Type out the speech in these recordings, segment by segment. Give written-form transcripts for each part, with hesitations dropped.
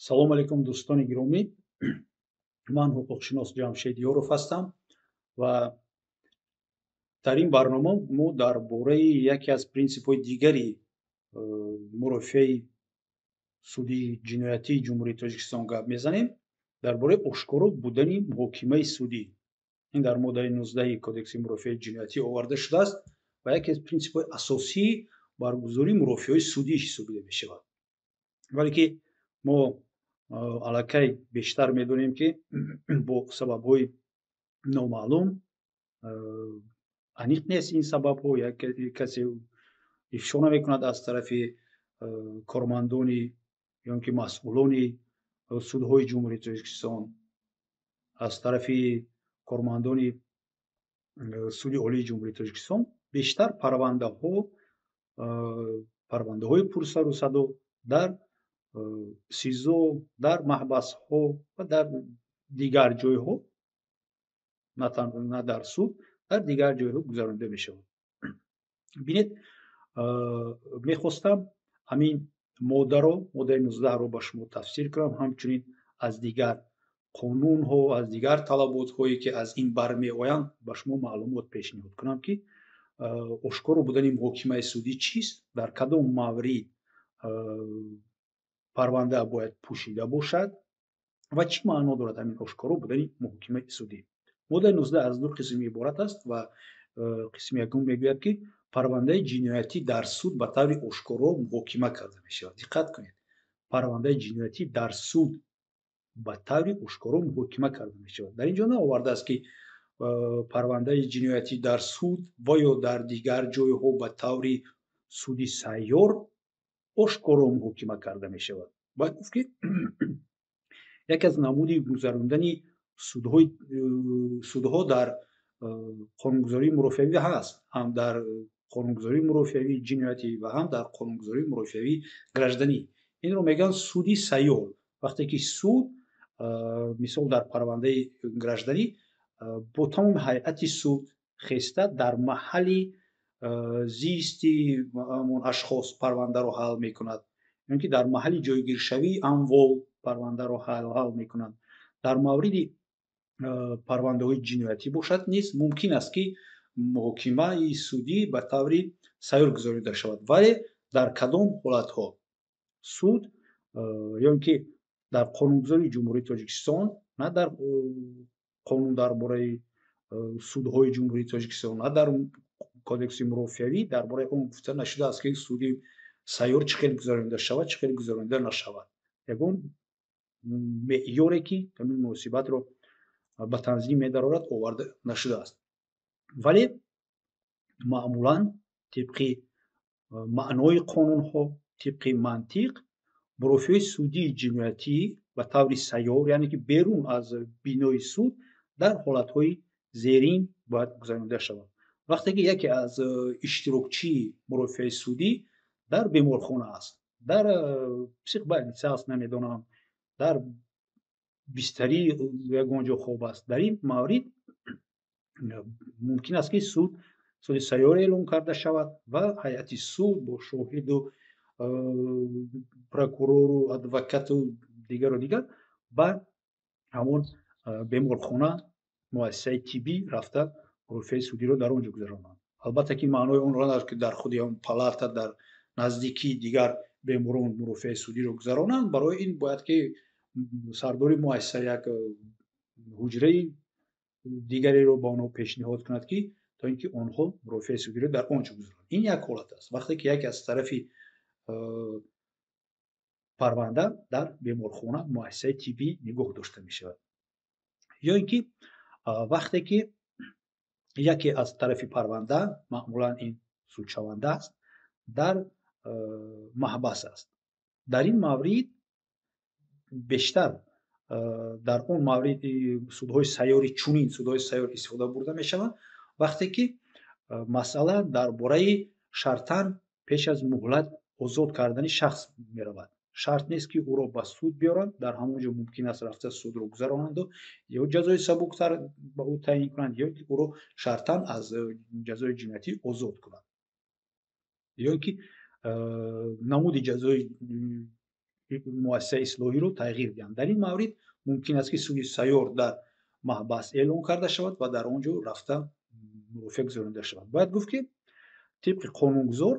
Салом алейкум, дӯстони гиромӣ. Ман ҳуқуқшинос Ҷамшед Ёров ҳастам ва дар ин барнома мо дар бораи яке аз принсипҳои дигари мурофиаи судии ҷиноятии Ҷумҳурии Тоҷикистон гап мезанем, дар бораи ошкоро будани муҳокимаи судӣ. Ин дар моддаи 19 Кодекси мурофиаи ҷиноятӣ оварда шудааст ва яке аз принсипҳои асосии баргузории мурофиаҳои судӣ ҳисобида мешавад. Вале ки мо аллакай бештар медонем, ки бо сабабҳои номаълум, аниқ нест ин сабабҳо, касе ифшо намекунад, аз тарафи кормандони ё ки масъулони судҳои Ҷумҳурии Тоҷикистон, аз тарафи кормандони Суди Олии Ҷумҳурии Тоҷикистон бештар парвандаҳои пурсару садо дар СИЗО, дар маҳбасҳо ва дар дигар ҷойҳо, на танҳо на дар суд, дар дигар ҷойҳо гузаронида мешавад. Бинед, мехостам ҳамин моддаро, моддаи 19-ро ба шумо тафсир кунам, ҳамчунин аз дигар қонунҳо, аз дигар талаботҳое, ки аз ин бармеоянд, ба шумо маълумот пешниҳод кунам, ки ошкоро будани муҳокимаи судӣ чист, дар кадом маврид парванда бояд пӯшида бошад ва чӣ маъно дорад ҳамин ошкоро будани муҳокимаи судӣ. Моддаи 19 аз ду қисм иборат аст ва қисми якум мегӯяд, ки парвандаи ҷиноятӣ дар суд ба таври ошкоро муҳокима карда мешавад. Диққат кунед, парвандаи ҷиноятӣ дар суд ба таври ошкоро муҳокима карда мешавад. Дар ин ҷо наовардааст, ки парвандаи ҷиноятӣ дар суд ва ё дар дигар ҷойҳо ба таври суди сайёр ошкоро муҳокима карда мешавад. Бояд гуфт, ки яке аз намуди гузарондани судҳо дар қонунгузории мурофиавӣ ҳаст, ҳам дар қонунгузории мурофиавии ҷиноятӣ ва ҳам дар қонунгузории мурофиавии гражданӣ. Инро мегӯянд суди сайёр. Вақте ки суд, мисол, дар парвандаи гражданӣ бо тамоми ҳайати суд хеста дар маҳалли зисти ҳамон ашхос парвандаро ҳал мекунад ё ки дар маҳалли ҷойгиршавии амвол парвандаро ҳал мекунад. Дар мавриди парвандаҳои ҷиноятӣ бошад низ мумкин аст, ки муҳокимаи судӣ ба таври сайёр гузаронида шавад. Вале дар кадом ҳолатҳо суд ё ин ки дар қонунгузории Ҷумҳурии Тоҷикистон, на дар қонун дар бораи судҳои Ҷумҳурии Тоҷикистон, на дар кодекси мурофиавӣ дар бораи он гуфта нашудааст, ки суди сайёр чӣ хел гузаронида шавад, чӣ хел гузаронида нашавад. Ягон меъёре, ки ҳамин муносибатро ба танзим медарорад, оварда нашудааст. Вале маъмулан тибқи маънои қонунҳо, тибқи мантиқ, мурофиаи судии ҷиноятӣ ба таври сайёр, яъне ки берун аз бинои суд, дар ҳолатҳои зерин бояд гузаронида шавад. Вақте ки яке аз иштирокчии мурофиаи судӣ дар беморхона аст, дар психбольница аст, намедонам, дар бистарии ягон ҷо хоб аст, дар ин маврид мумкин аст, ки суди сайёр эълон карда шавад ва ҳайати суд бо шоҳиду прокурору адвокату дигару дигар ба ҳамон беморхона, муассисаи тиббӣ рафта, мурофиаи судиро дар он ҷо гузаронанд. Албатта ки маънои онро надорад, ки дар худи ҳамон палата дар наздикии дигар беморон мурофиаи судиро гузаронанд. Барои ин бояд ки сардори муассиса як ҳуҷраи дигареро ба онҳо пешниҳод кунад, ки то ин ки онҳо мурофиаи судиро дар он ҷо гузаронанд. Ин як ҳолат аст, вақте ки яке аз тарафи парванда дар беморхона, муассисаи тиббӣ нигоҳ дошта мешавад. Ё ин ки вақте ки яке аз тарафи парванда, маъмулан ин судшаванда аст, дар маҳбас аст. Дар ин маврид бештар, дар он маврид судҳои сайёри, чунин судҳои сайёр истифода бурда мешаванд, вақте ки масъала дар бораи шартан пеш аз муҳлат озод кардани шахс меравад. Шарт нест, ки ӯро ба суд биёранд, дар ҳамон ҷо мумкин аст рафта судро гузаронанду ё ҷазои сабуктар ба ӯ таъйин кунанд, ё ки ӯро шартан аз ҷазои ҷиноятӣ озод кунанд, ё ки намуди ҷазои муассисаи ислоҳиро тағйир диҳанд. Дар ин маврид мумкин аст, ки суди сайёр дар маҳбас эълон карда шавад ва дар он ҷо рафта мурофиа гузаронида шавад. Бояд гуфт, ки тибқи қонунгузор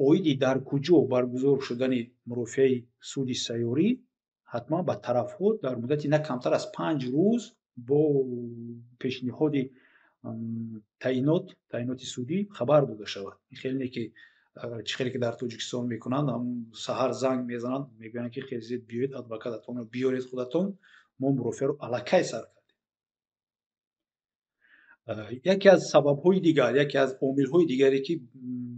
оиди дар куҷо баргузор шудани мурофиаи суди сайёрӣ ҳатман ба тарафҳо дар муддати на камтар аз 5 рӯз бо пешниҳоди таъиноти судӣ хабар дода шавад. Ин хеле не, ки чӣ хеле ки дар Тоҷикистон мекунанд, саҳар занг мезананд, мегӯянд, ки хезед, биёед, адвокататонро биёред худатон, мо мурофиаро аллакай сар кардем. Яке аз сабабҳои дигар, яке аз омилҳои дигаре, ки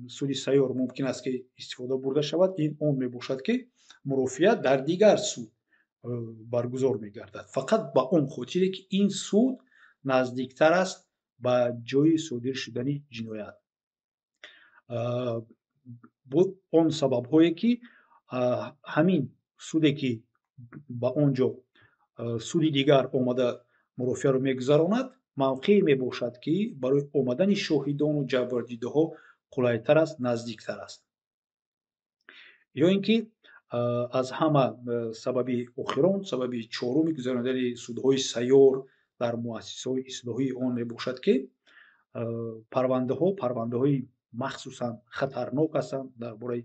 суди сайёр мумкин аст, ки истифода бурда шавад, ин он мебошад, ки мурофиа дар дигар суд баргузор мегардад, фақат ба он хотире, ки ин суд наздиктар аст ба ҷои содир шудани ҷиноят, бо он сабабҳое, ки ҳамин суде, ки ба он ҷо суди дигар омада мурофиаро мегузаронад, мавқеъе мебошад, ки барои омадани шоҳидону ҷабрдидаҳо қулайтар аст, наздиктар аст. Ё ин ки аз ҳама сабаби охирон, сабаби чоруми гузаронидани судҳои сайёр дар муассисаҳои ислоҳии он мебошад, ки парвандаҳо парвандаҳои махсусан хатарнок ҳастанд, дар бораи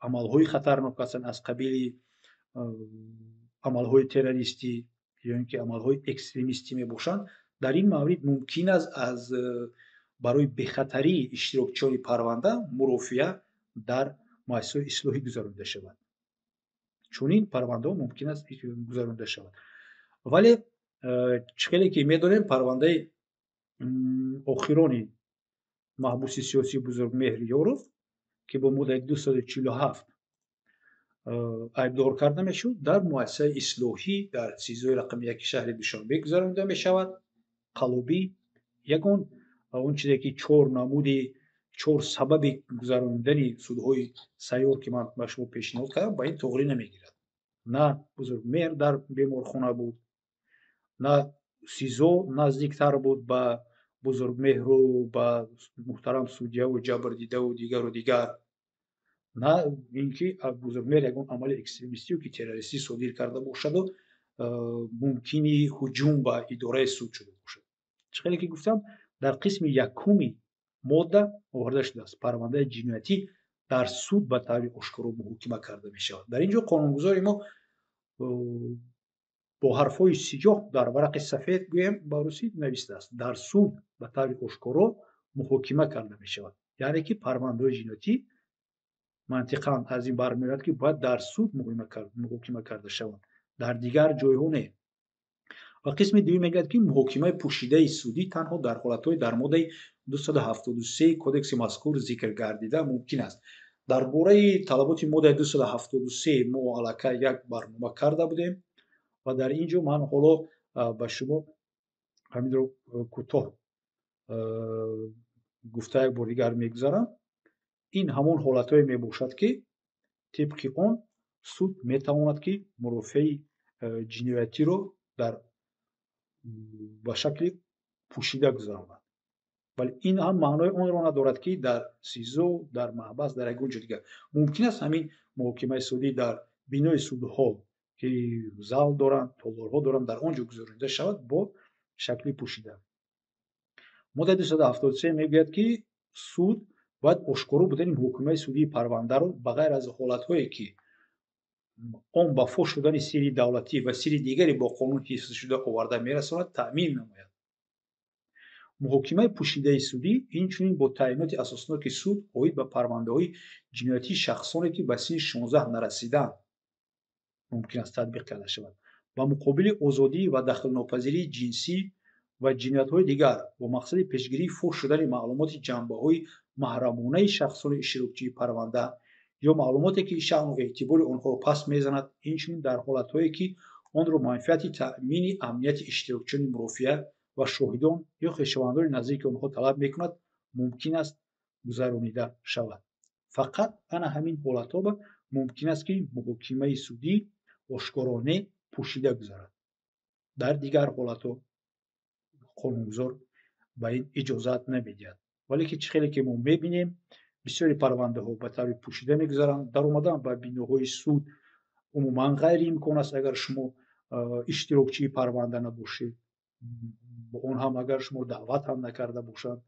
амалҳои хатарнок ҳастанд, аз қабили амалҳои террористӣ ё ин ки амалҳои экстремистӣ мебошанд. Дар ин маврид мумкин аст аз барои бехатарии иштирокчиёни парванда мурофиа дар муассисаҳои ислоҳӣ гузаронида шавад. Чунин парвандаҳо мумкин аст гузаронида шавад. Вале чӣ хеле ки медонем, парвандаи охирони маҳбуси сиёсии Бузургмеҳр Ёров, ки бо моддаи 247 айбдор карда мешуд, дар муассисаи ислоҳӣ дар СИЗОи рақами 1 шаҳри Душанбе гузаронида мешавад. Қаллобӣ ягон он чизе, ки чор намуди, чор сабаби гузаронидани судҳои сайёр, ки ман ба шумо пешниҳод кардам, ба ин тоғрӣ намегирад. На Бузургмеҳр дар беморхона буд, на СИЗО наздиктар буд ба Бузургмеҳру ба муҳтарам судьяву ҷабрдидаву дигару дигар, на ин ки Бузургмеҳр ягон амали экстремистию ки террористӣ содир карда бошаду мумкини ҳуҷум ба идораи суд шуда бошад. Чӣ хеле ки гуфтам, дар қисми якуми модда оварда шудааст: парвандаи ҷиноятӣ дар суд ба таври ошкоро муҳокима карда мешавад. Дар ин ҷо қонунгузори мо бо ҳарфҳои сиёҳ дар варақи сафед, гӯем ба русӣ, навистааст: дар суд ба таври ошкоро муҳокима карда мешавад. Яъне ки парвандаҳои ҷиноятӣ мантиқан аз ин бармеояд, ки бояд дар суд муҳокима карда шаванд, дар дигар ҷойҳо не. Ва қисми дуюм мегӯяд, ки муҳокимаи пӯшидаи судӣ танҳо дар ҳолатҳои дар моддаи 273 кодекси мазкур зикр гардида мумкин аст. Дар бораи талаботи моддаи 273 мо аллакай як барнома карда будем ва дар ин ҷо ман ҳоло ба шумо ҳаминро кӯтоҳ гуфта як бор дигар мегузарам. Ин ҳамон ҳолатҳое мебошад, ки тибқи он суд метавонад, ки мурофиаи ҷиноятиро дар ба шакли пӯшида гузаронад. Вале ин ҳам маънои онро надорад, ки дар СИЗО, дар маҳбас, дар ягон ҷо дигар. Мумкин аст ҳамин муҳокимаи судӣ дар бинои судҳо, ки зал доранд, толорҳо доранд, дар он ҷо гузаронида шавад бо шакли пӯшида. Моддаи 273 мегӯяд, ки суд бояд ошкоро будани муҳокимаи судии парвандаро, ба ғайр аз ҳолатҳое, ки он ба фош шудани сирри давлатӣ ва сирри дигаре бо қонун ҳифзшуда оварда мерасонад, таъмин намояд. Муҳокимаи пӯшидаи судӣ инчунин бо таъиноти асосноки суд оид ба парвандаҳои ҷиноятии шахсоне, ки ба синни 16 нарасидаанд, мумкин аст татбиқ карда шавад. Ба муқобили озодӣ ва дахлнопазирии ҷинсӣ ва ҷиноятҳои дигар бо мақсади пешгирии фош шудани маълумоти ҷанбаҳои маҳрамонаи шахсони иштирокчии парванда ё маълумоте, ки шаъну эътибори онҳоро паст мезанад, инчунин дар ҳолатҳое, ки онро манфиати таъмини амнияти иштирокчиёни мурофиа ва шоҳидон ё хешовандони наздики онҳо талаб мекунад, мумкин аст гузаронида шавад. Фақат ана ҳамин ҳолатҳо мумкин аст, ки муҳокимаи судӣ ошкоро не, пӯшида гузарад. Дар дигар ҳолатҳо қонунгузор ба ин иҷозат намедиҳад. Вале ки чӣ хеле ки мо мебинем, Бисёри парвандаҳо ба таври пӯшида мегузаранд. Даромадан ба биноҳои суд умуман ғайриимкон аст, агар шумо иштирокчии парванда набошед. Он ҳам агар шумо даъват ҳам накарда бошанд,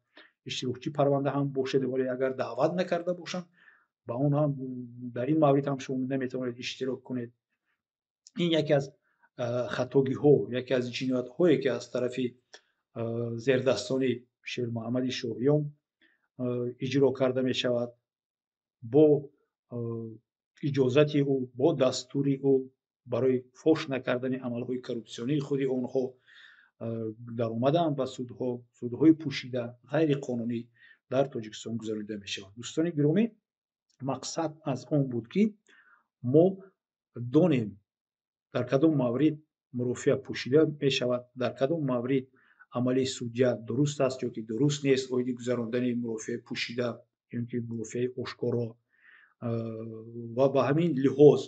иштирокчии парванда ҳам бошед, вале агар даъват накарда бошанд, ба он ҳам дар ин маврид ҳам шумо наметавонед иштирок кунед. Ин яке аз хатогиҳо, яке аз ҷиноятҳое, ки аз тарафи зердастони Шермуҳаммади Шоҳиён иҷро карда мешавад бо иҷозати ӯ, бо дастури ӯ, барои фош накардани амалҳои коррупсионии худи онҳо даромадан ба судҳо, судҳои пӯшида ғайриқонунӣ дар Тоҷикистон гузаронида мешаванд. Дӯстони гиромӣ, мақсад аз он буд, ки мо донем, дар кадом маврид мурофиа пӯшида мешавад, дар кадом маврид амали судя дуруст аст ё ки дуруст нест оиди гузарондани мурофиаи пӯшида ё ки мурофиаи ошкоро, ва ба ҳамин лиҳоз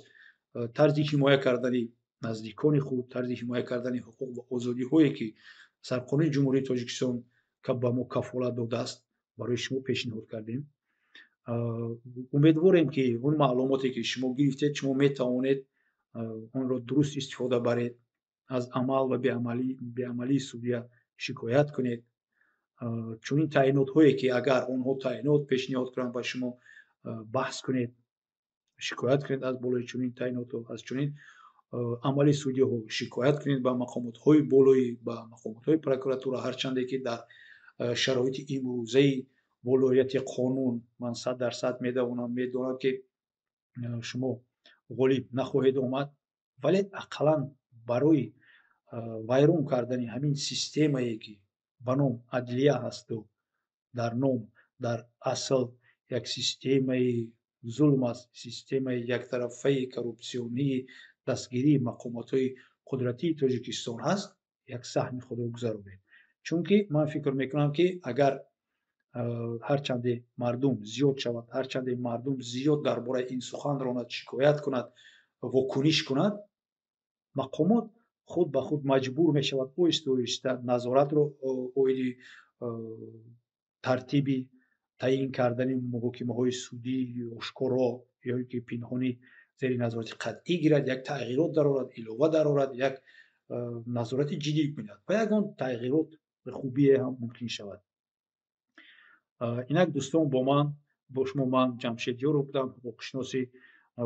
тарзи ҳимоя кардани наздикони худ, тарзи ҳимоя кардани ҳуқуқ ва озодиҳое, ки Сарқонуни Ҷумҳурии Тоҷикистон ба мо кафолат додааст, барои шумо пешниҳод кардем. Умедворем, ки он маълумоте, ки шумо гирифтед, шумо метавонед онро дуруст истифода баред, аз амал ва беамалии судя шикоят кунед. Чунин таъинотҳое, ки агар онҳо таъинот пешниҳод кунанд ба шумо, баҳс кунед, шикоят кунед аз болои чунин таъинотҳо, аз чунин амали судяҳо шикоят кунед ба мақомотҳои болоӣ, ба мақомотҳои прокуратура. Ҳарчанде ки дар шароити имрӯзаи волояти қонун ман 100% медонам, ки шумо ғолиб нахоҳед омад, вале ақаллан барои вайрон кардани ҳамин системае, ки ба ном адлия ҳасту дар ном, дар асл як системаи зулм аст, системаи яктарафаи коррупсионии дастгирии мақомотҳои қудратии Тоҷикистон ҳаст, як саҳми худро гузаронед. Чунки ман фикр мекунам, ки агар ҳарчанде мардум зиёд шавад, ҳарчанде мардум зиёд дар бораи ин сухан ронад, шикоят кунад, вокуниш кунад, мақомот худ ба худ маҷбур мешавад оҳиста оҳиста назоратро оиди тартиби таъин кардани муҳокимаҳои судӣ ошкоро ё ки пинҳонӣ зери назорати қатъӣ гирад, як тағйирот дарорад, илова дарорад, як назорати ҷиддӣ кунад ва ягон тағйирот хубие ҳам мумкин шавад. Инак, дӯстон, бо ман, бо шумо ман Ҷамшед Ёров будам, ҳуқуқшиноси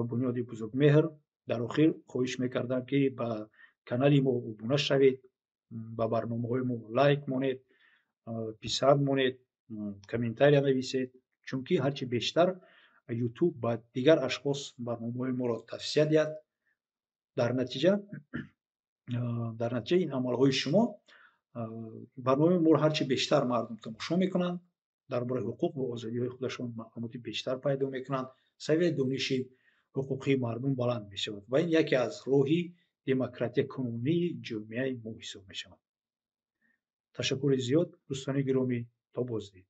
Бунёди Бузургмеҳр. Дар охир хоҳиш мекардам, ки ба канали мо обуна шавед, ба барномаҳои мо лайк монед, писанд монед, комментария нависед, чунки ҳарчи бештар Ютуб ба дигар ашхос барномаҳои моро тавсия диҳад, дар натиҷа ин амалҳои шумо барномаи моро ҳарчи бештар мардум тамошо мекунанд, дар бораи ҳуқуқ ва озодиҳои худашон маълумоти бештар пайдо мекунанд, савияи дониши ҳуқуқии мардум баланд мешавад ва ин яке аз роҳи демократиякунонии ҷомеаи мо ҳисоб мешавад. Ташаккури зиёд, дӯстони гиромӣ, то боздид.